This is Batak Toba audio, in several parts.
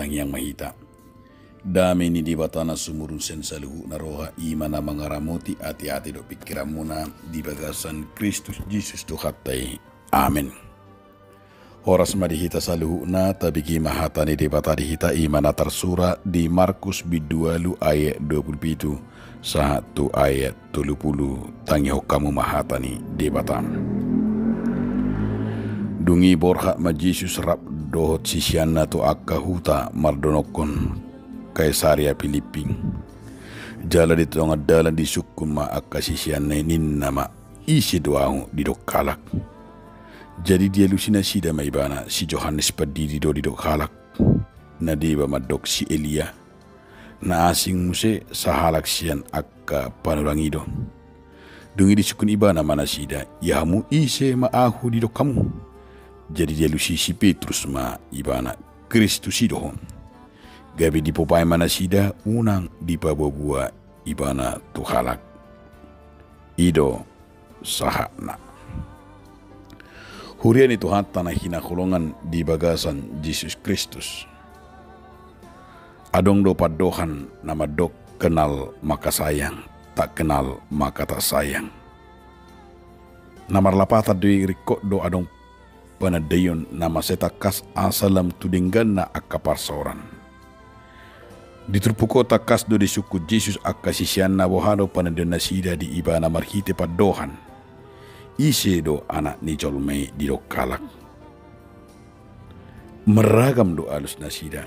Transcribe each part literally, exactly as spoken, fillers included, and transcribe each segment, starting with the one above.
Tangiang ma hita. Dame ni Debata na sumurung sian saluhutna roha, i ma na mangaramoti ateate dohot pingkiranmuna di bagasan Kristus Jesus Tuhanta i. Amen. Horas ma di hita saluhutna, tabege ma hata ni Debata di hita, i ma na tarsurat di Markus bindu ualu ayat dua pulu pitu sahat tu ayat tolu pulu. Tangihon hamu ma hata ni Debata. Dung i borhat ma Jesus rap dohot siseanna tu angka huta mardonokkon Kaisarea Pilippi. Jala di tonga dalan disungkun ma angka siseanna i, ninna ma: Ise do ahu didok halak? Jadi dialusi nasida ma ibana: Si Johannes Pandidi do didok halak, na deba mandok si Elia, na asing muse sahalak sian angka panurangi do. Dung i disungkun ibana ma nasida: Ia hamu ise ma ahu didok hamu? Jadi dialusi si Petrus ma ibana: Kristus i do ho. Gabe dipompae ma nasida unang dipaboaboa ibana tu halak. I do sahatna. Huria ni Tuhanta na hinaholongan di bagasan Jesus Kristus. Adong do pandohan na mandok: Kenal maka sayang, tak kenal maka tak sayang. Na marlapatan do i, ringkot do adong panandaion na mansai tangkas asa lam tu dengganna angka parsaoran. Di turpuk on tangkas do disungkun Jesus angka siseanna boha do panandaion nasida di ibana marhite pandohan: Ise do Anak ni jolma i didok halak? Marragam do alus nasida.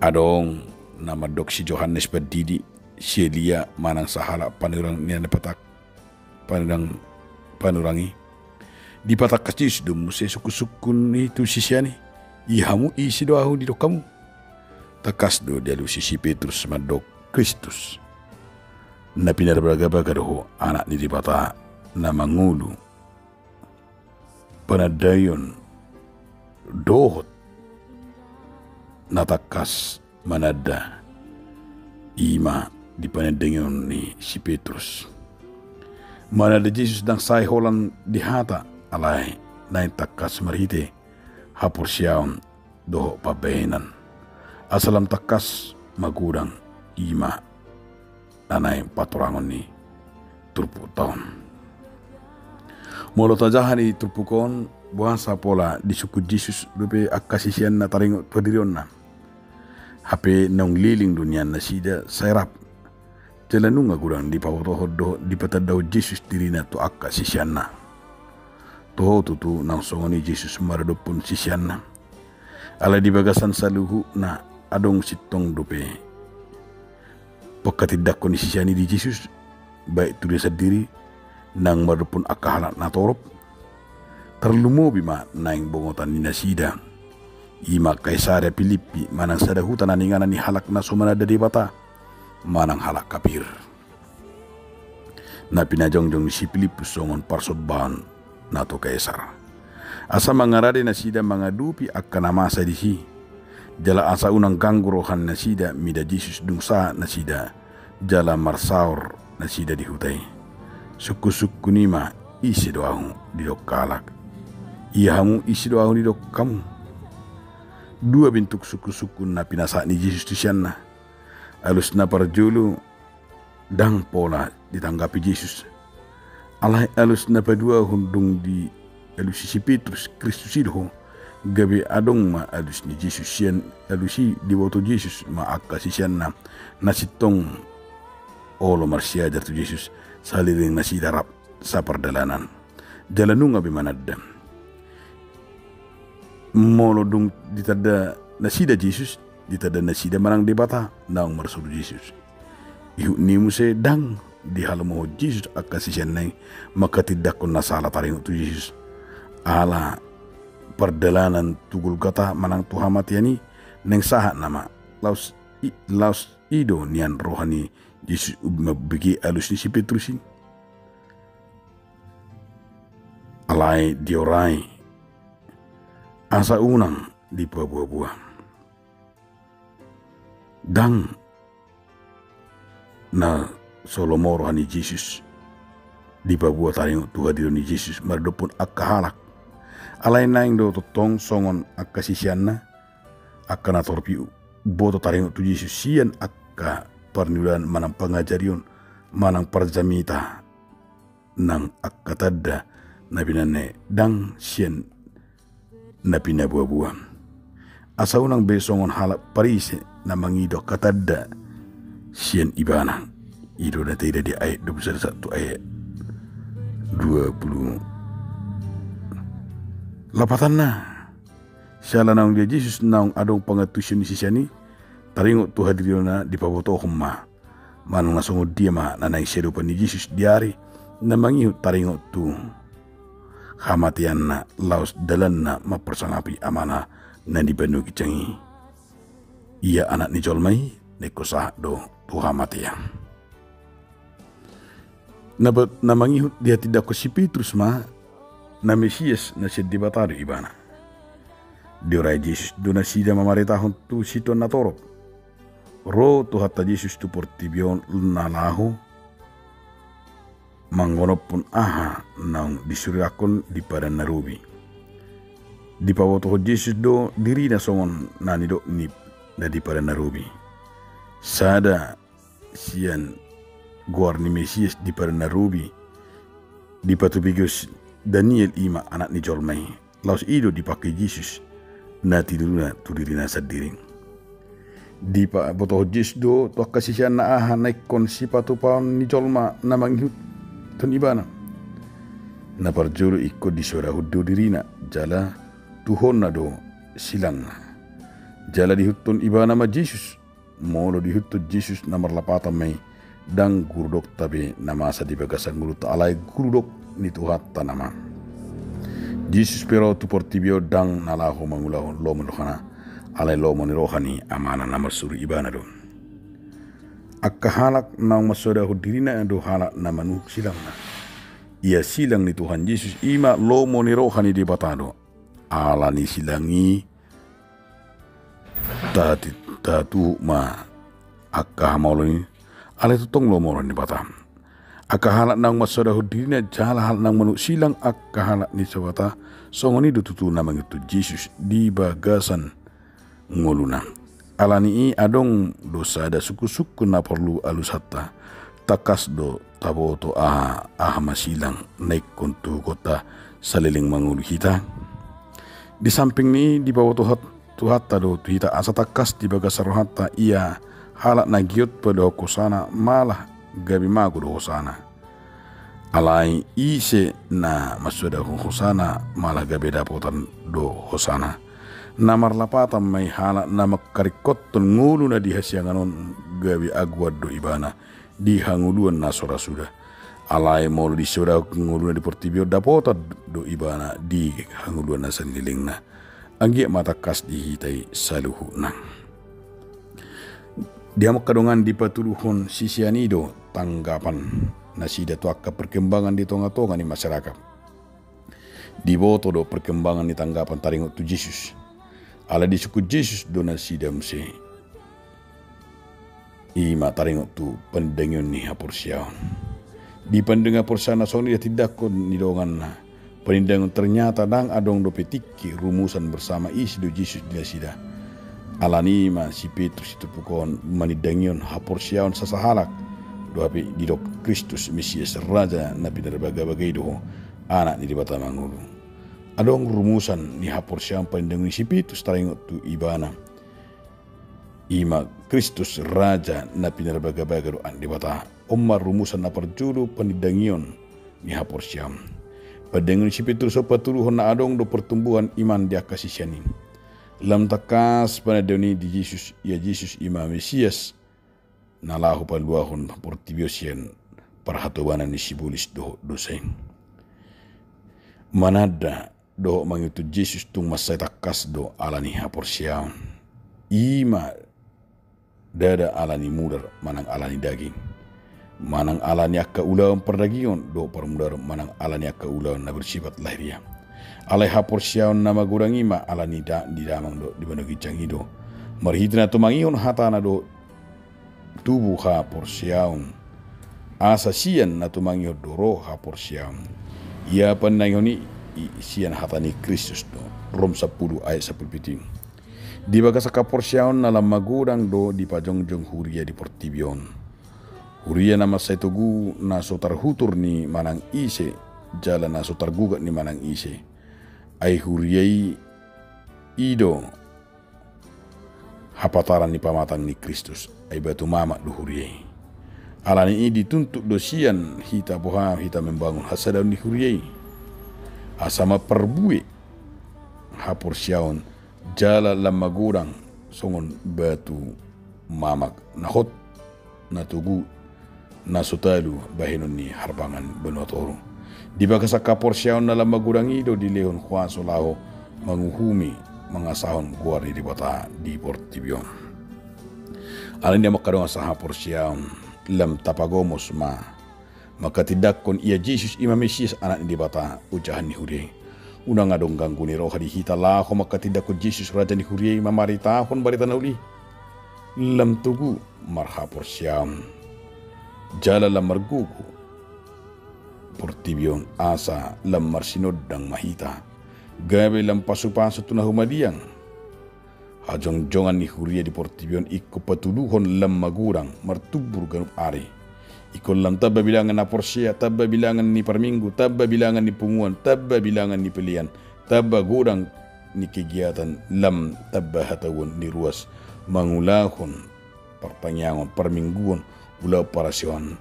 Adong na mandok si Johannes Pandidi, si Elia, manang sahalak panurang ni na patak, panurang, panurangi. Dipatangkas Jesus do muse sungkunsungkun i tu sisean i: Ia hamu ise do ahu didok hamu? Tangkas do dialusi si Petrus mandok: Kristus. Na pinarbagabaga do ho, Anak ni Debata na mangolu panandaion dohot na tangkas mananda, i ma di panandaion ni si Petrus. Mananda Jesus ndang sae holan di hata, alai naeng tangkas marhite haporseaon dohot pambahenan. Asa lam tangkas magodang, i ma na naeng patorangon ni turpukta on. Molo tajaha di turpuk on, boasa pola disungkun Jesus dope angka siseanna taringot tu hadirionna? Hape naung leleng do nian nasida sai rap. Jala nunga godang dipabotohon dohot dipatandahon Jesus dirina tu angka siseanna. Toho tutu naung songon i Jesus maradophon siseanna. Alai di bagasan saluhutna adong sintong dope pangkatindangkon ni sisean i di Jesus, baik tu dia sandiri, nang maradophon angka halak na torop. Tarlumobi ma naeng bongotan ni nasida, i ma Kaisarea Pilippi, manang sada huta na ninganan ni halak na so mananda Debata, manang halak kafir. Na pinajongjong ni si Pilippus songon parsombaon na tu Kaisar. Asa mangarade nasida mangadopi angka na masa disi. Jala asa unang ganggu roha ni nasida mida Jesus dung sahat nasida, jala marsaor nasida di huta i. Sungkunsungkun i ma: Ise do ahu didok halak? Ia hamu ise do ahu didok hamu? Dua bentuk sungkunsungkun na pinasahat ni Jesus tu siseanna. Alus na parjolo, ndang pola ditanggapi Jesus. Alai alus na paduahon dung dialusi si Petrus: Kristus i do ho. Gabe adong ma alus ni Jesus sian alus i, diboto Jesus ma angka siseanna na sintong olo marsiajar tu Jesus, saleleng nasida rap sapardalanan. Jala nunga be mananda. Molo dung ditanda nasida Jesus, ditanda nasida manang Debata naung marsuru Jesus. Ihut ni i muse ndang dihalomohon Jesus angka siseanna i mangkatindangkon na sala taringot tu Jesus. Ala pardalanan tu Golgata manang tu hamatean i, naeng sahat nama laos i, laos i do nian roha ni Jesus ubi mambege alus ni si Petrus i. Alai diorai asa unang dipaboaboa. Ndang na so lomo roha ni Jesus dipaboa taringot tu hadirion ni Jesus maradophon angka halak. Alai naeng do tongtong songon angka siseanna, angka na torop i boto taringot tu Jesus sian angka parniulaan manang pangajarion manang parjamita nang angka tanda na binahen i, ndang sian na pinaboa-boa. Asa unang be songon halak Parise na mangido angka tanda sian ibana. I do na taida di ayat dua pulu sada sahat tu ayat dua pulu. Lapatanna, siala naung dia Jesus naung adong pangantusion ni sisean i, taringot tu hadirionna dipabotohon ma manang na songon dia ma na naeng siadopan ni Jesus di ari na mangihut taringot tu hamateanna, laos dalanna mamparsangapi Amana na di banua ginjang i. Ia Anak ni jolma i naingkon sahat do tu hamatean. Na ba-, na mangihut dihatindangkon si Petrus ma na Mesias na sian Debata do ibana. Diorai Jesus do nasida mamaritahon tu situan na torop. Ro Tuhanta Jesus tu portibi on na laho manggonophon aha naung disuriakkon di padan na robi. Dipabotohon Jesus do dirina songon na nidok ni na di padan na robi. Sada sian goar ni Mesias di padan na robi dipatupa Daniel, i ma Anak ni jolma i. Laos i do dipangke Jesus na tinuruna tu dirina sandiri. Dipabotohon Jesus do tu angka siseanna aha na ingkon sipatupaon ni jolma na mangihuthon ibana. Na parjolo ingkon disoadahon do dirina jala tuhonna do silangna. Jala diihuthon ibana ma Jesus. Molo diihuthon Jesus na marlapatan ma i, ndang gurudokta be na masa di bagasan ngolunta, alai gurudok ni Tuhanta nama. Jesus pe ro tu portibi on ndang na laho mangulahon lomo ni rohana, alai lomo ni roha ni Amana na marsuru ibana do. Angka halak naung mansoadahon dirina do halak na manuhuk silangna. Ia silang ni Tuhan Jesus i ma lomo ni roha ni Debata do. Ala ni silang i tati-, tatuhuk ma angka hamaolon i, alai tongtong lomo ni roha ni Debata. Angka halak naung mansoadahon dirina jala halak naung manuhuk silang angka halak ni Debata, songon i do tutu na mangihuthon Jesus di bagasan ngoluna. Ala ni i adong do sada sungkunsungkun na porlu alusanta. Tangkas do taboto aha, aha ma silang na ingkon tuhukonta saleleng mangolu hita. Di samping ni i dipaboto Tuhanta do tu hita asa tangkas di bagasan rohanta ia halak na giot padohot hosana malah gabe mago do hosana. Alai ise na mansoadahon hosana malah gabe dapotan do hosana. Na marlapatan ma i halak na mangkaringkothon ngolu na di hasiangan on, gabe agoan do ibana di hangoluan na so ra suda. Alai molo disoadahon ngoluna di portibi on, dapotan do ibana di hangoluan na salelengna. Anggiat ma tangkas di hita i saluhutna. Di hamu angka dongan, dipatuduhon sisean i do tanggapan nasida tu angka perkembangan di tongatonga ni masyarakat. Diboto do perkembangan ni tanggapan taringot tu Jesus. Alai disungkun Jesus do nasida muse. I ma taringot tu panindangion ni haporseaon. Di panindangion haporseaon na songon i dihatindangkon ni donganna. Panindangion ternyata ndang adong dope tingki rumusan bersama isi do Jesus di nasida. Ala ni i ma si Petrus situpuk on manindangihon haporseaon sasahalak, dohot pe didok Kristus Mesias, Raja na pinarbagabaga i do ho, Anak ni Debata mangolu. Adong rumusan ni haporseaon panindangion ni si Petrus taringot tu ibana. I ma Kristus Raja na pinarbagabaga do Anak ni Debata. On ma rumusan na parjolo panindangion ni haporseaon. Panindangion ni si Petrus on patuduhon na adong do pertumbuhan iman di angka sisean i. Lam tangkas panindangion i di Jesus, ia Jesus i ma Mesias na laho paluahon portibi on sian parhatobanan ni sibolis dohot dosa i. Mananda dohot mangihuthon Jesus tung mansai tangkas do ala ni haporseaon. I ma ndada ala ni mudar manang ala ni daging, manang ala ni angka ulaon pardagingon dohot parmudaron, manang ala ni angka ulaon na bersifat lahiriah. Alai haporseaon na magodang i ma ala ni da-, di damang dohot di banua ginjang i do. Marhite na tumangihon hatana dohot tubu haporseaon. Asa sian na tumangihon do ro haporseaon. Ia panindangion i, i sian hata ni Kristus do. Rom sampulu ayat sampulu pitu. Di bagasan haporseaon na lam magodang do dipajongjong huria di portibi on. Huria na mansai togu na so tarhutur ni manang ise, jala na so targugat ni manang ise. Ai huria i, i do hapataran ni pamatang ni Kristus, ai batu mamak do huria i. Alani i dituntut do sian hita boha hita membangun hasadaon ni huria i. Asa maparbue haporseaon jala lam magodang songon batu mamak na hot, na togu, na so talu bahenon ni harbangan banua toru. Di bagasan haporseaon na lam magodang i do dilehon huaso laho manguhumi, mangasahon goar ni Debata di portibi on. Alani i, amang angka dongan sahaporseaon, lam tapagomos ma mangkatindangkon ia Jesus i ma Mesias, Anak ni Debata, ojahan ni huria i. Unang adong ganggu ni roha di hita laho mangkatindangkon Jesus, Raja ni huria i, mamaritahon barita na uli. Lam togu marhaporseaon jala lam margogo portibi on, asa lam marsinondang ma hita, gabe lam pasupasu tu na humaliang. Hajongjongan ni huria di portibi on ingkon patuduhon lam magodang, martumbur ganup ari. Ingkon lam tamba bilangan na porsea, tamba bilangan ni parminggu, tamba bilangan ni punguan, tamba bilangan ni pelean, tamba godang ni kegiatan, lam tamba hatauon ni ruas mangulahon partangiangon, parmingguon, ulaon parasioan.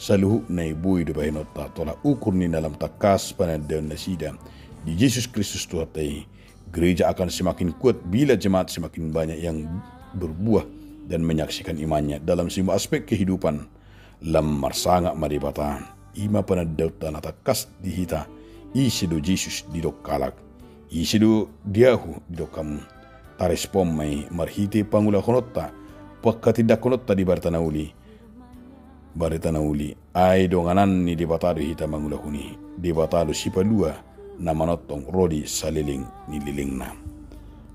Saluhutna i boi do bahenonta tolak ukur ni na lam tangkas panandaon nasida di Jesus Kristus Tuhanta i. Gereja akan semakin kuat bila jemaat semakin banyak yang berbuah dan menyaksikan imannya dalam semua aspek kehidupan. Lam marsangap ma Debata, i ma panandaonta na tangkas di hita. Ise do Jesus didok halak? Ise do di ahu didok hamu? Tarespon ma i marhite pangulahononta, pangkatindangkononta di barita na uli. Barita na uli, ai donganan ni Debata do hita mangulahon i. Debata do Sipalua na manongtong ro di saleleng ni lelengna.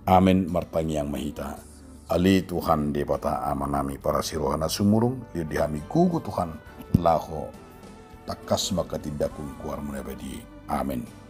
Amen. Martangiang ma hita. Ale Tuhan Debata Amanami parasi roha na sumurung, lehon di hami gogo Tuhan, laho tangkas mangkatindangkon goarmu na badia i. Amen.